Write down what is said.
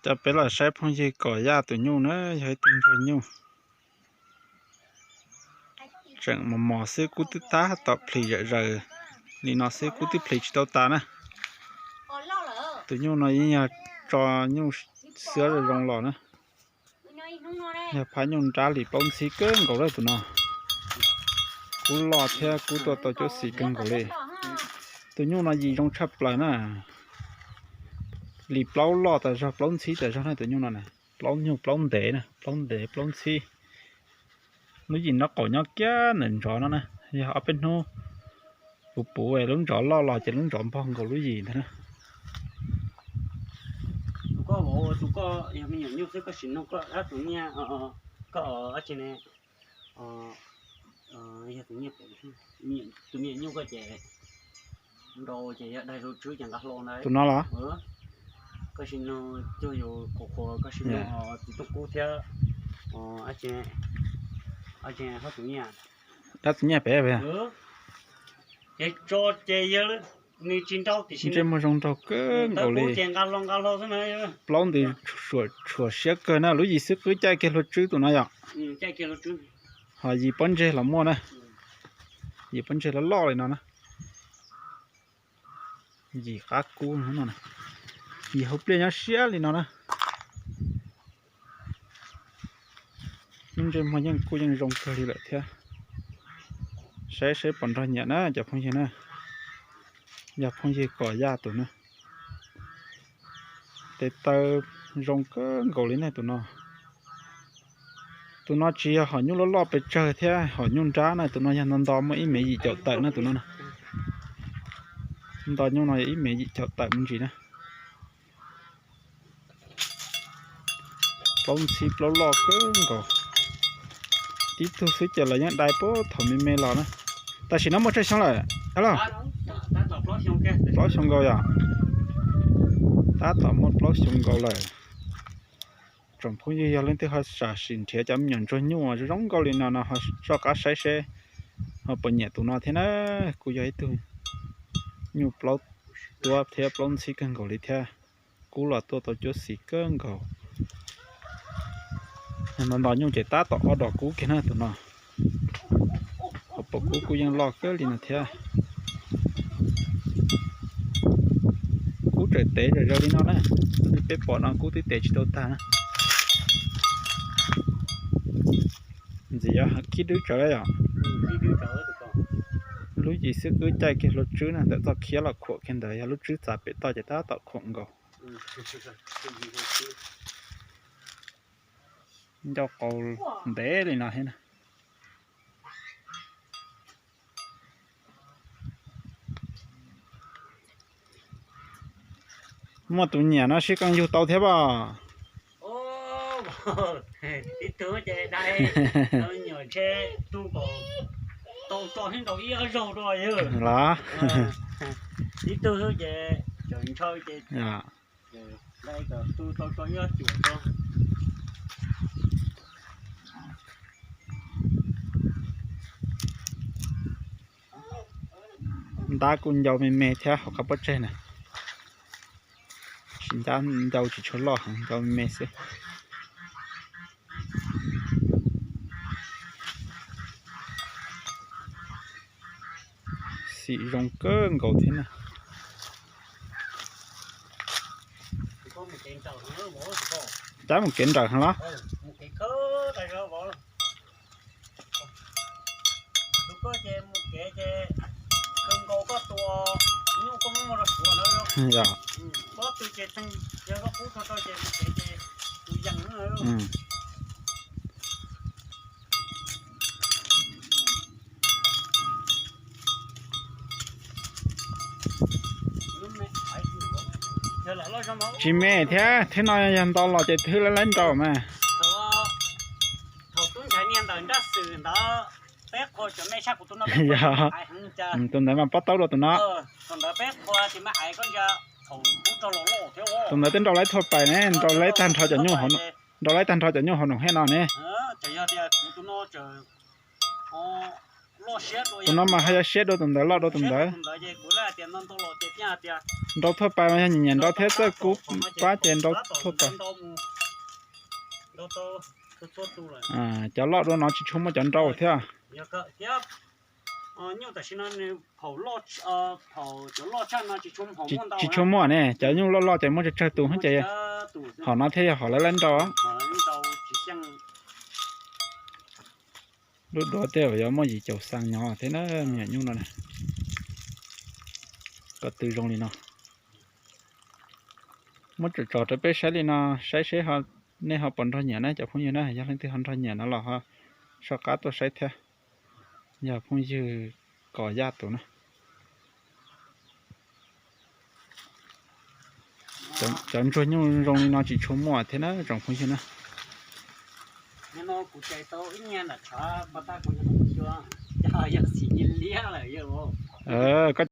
Coj peb los saib phooj ywg Kom Yaj tus nyuj na, yog ib tug ntsuag nyuj. Tseem mos mos xwb, kub twb tab tom plhis zom zaws li no xwb, kub twb plhis tsis tau tas na. Tus nyuj no yeej yog tso nyuj xiab zoo zoo los na. Yog phab nyuj nrab li plaub ntxhib kawg nkaus li tus no. Kub loj thiab kub tuaj tau cuab xim kawg nkaus li. Tus nyuj no yim zoo tshaj plaws na. Li plaub loj tas zog plaub ntxhib tas zog na tus nyuj no na. Plaub nyuj plaub ntev na, plaub ntev plaub ntxhib. Lub yim nraub qaum nyob kiag ntawm ntsov no na, yog ob peb hnub puv puv lub ntsov loj los ces lub ntsov npog nkaus lub yim ntag na. Tus koj vauv, tus koj yog me nyuam nyuj xwb koj sim nug koj dab tus nyiaj, koj dab tsi ne, yog tus nyiaj, tus me nyuam nyuj koj ces nrau ces yog daig hluas tswb ces nqa hlo ntag. Tus no los? Koj sim nug cuag yus qhuas qhuas koj sim nug txiv tooj kub thiab dab tus nyiaj. Dab tus nyiaj pem. Ces tso ces yog nws tsis nrau tiam sis ntsej muag zoo nraug kawg nkaus li. Ces nqa hlo nqa hlo xwb na. Plaub ntws tshuam siab kawg na, lub yim xwb qwb caij kiag hluas tswb tus no yom. Ho yim pob ntseg los muaj na. Yim pob ntseg loj loj li no na. Yim qab kub no, yim hauv pliaj nyob siab li no na. Lub ntsej muag yeej kuj yeej zoo kawg li lawm thiab. Saib saib puas nrog nyiam na cov phooj ywg na. Yog phooj ywg Kom Yaj tus na. Tes taw zoo kawg nkaus li ne tus no. Tus no tsis yog hom nyuj loj loj pes tsawg thiab hom nyuj nrab na, tus no yog nto nto muaj ib mev yim caum tawm na tus no. Nto nyuj no yog ib mev yim caum tawm me ntsis na. Plaub ntxhib plaub loj kawg nkaus. Tib tug xwb ces lawv yeej dai puag thaum me me los na. Tam sim no muaj tsawg xyoo lawm? Plaub xyoo nkaus yom. Tab tom muaj plaub xyoo nkaus lawm. Tsoom phooj ywg yog leej twg ho sam sim nrhiav cov me nyuam ntsuag nyuj zoo nkauj li no no ho soj qab saib seb ho puas nyiam tus no thiab na. Kuj yog ib tug nyuj plaub tuab thiab plaub ntxhib kawg nkaus li thiab. Kub los tuaj tau cuab xis kawg nkaus. Nto nto nyuj ces tab tom ob dos kub kiag na tus no. Ho pom kub kuj yeej loj kawg li no thiab. Kub tseem tev zom zaws li no na. Li peb pom no kub twb tev tsis tau tag na. Ntxim yuav khib dwb tsawv yom. Lub yim xwb kub caij kiag hluas tswb na, ntawm txoj khiab los khuam kiag ntawd, yog lub tswb txav pem toj ces tab tom khuam nkaus. Ncauj qau ntev li no thiab na. Muaj tus nyiam no sib qee yug tau thiab pom. Ib tug ces dai, tus nyuam ntshe tu kom tau tso thiab nrau ib ob zaug rau yog los. Ib tug xwb ces tseem ntshaw ces dai kom tu tau tso ib ob cuam rau. Ntab kuj ncau me me thiab hauv qab pob tseg na. Tsis ncab ncau tsis tshua loj heev, ncau me me xwb. Xim zoo kawg nkaus thiab na. Cab mus kev nrawm heev los? Yog. Tsis me thiab, thwb no yog nto los ces thwb laib laib nrau mas. Yog, tus ntawd mas pob taub dua tus no. Tus ntawd twb nrau laib thua pais ne, nrau laib tag nrho cov nyuj, nrau laib tag nrho cov nyuj hauv noom hej no ne. Tus no mas haj yog siab dua tus ntawd, loj dua tus ntawd. Nrau thuaj pais mas yog nyiam nyiam nrau thiab, txawj kub pab ces nrau thuaj pais. Cov loj dua no tsis tshua muaj cov nrau thiab. Tsis tshua muaj ne, cov nyuj loj loj ces muaj tsawg tsawg tus ces hom no thiaj yog hom lawv lab nrau. Lub duav tej yuav muaj yim caum xees nyob thiab na, me nyuam nyuj no. Kom tw zoo li no. Muab tsom tsom rau peb saib li no, saib seb nej ho puas nrog nyiam na cov phooj ywg na, yog leej twg ho nrog nyiam no los ho soj qab tuaj saib thiab. Yog phooj ywg Kos Yaj tus na. Cov ntsuag nyuj zoo li no tsis tshua muaj thiab na tsoom phooj ywg na. Koj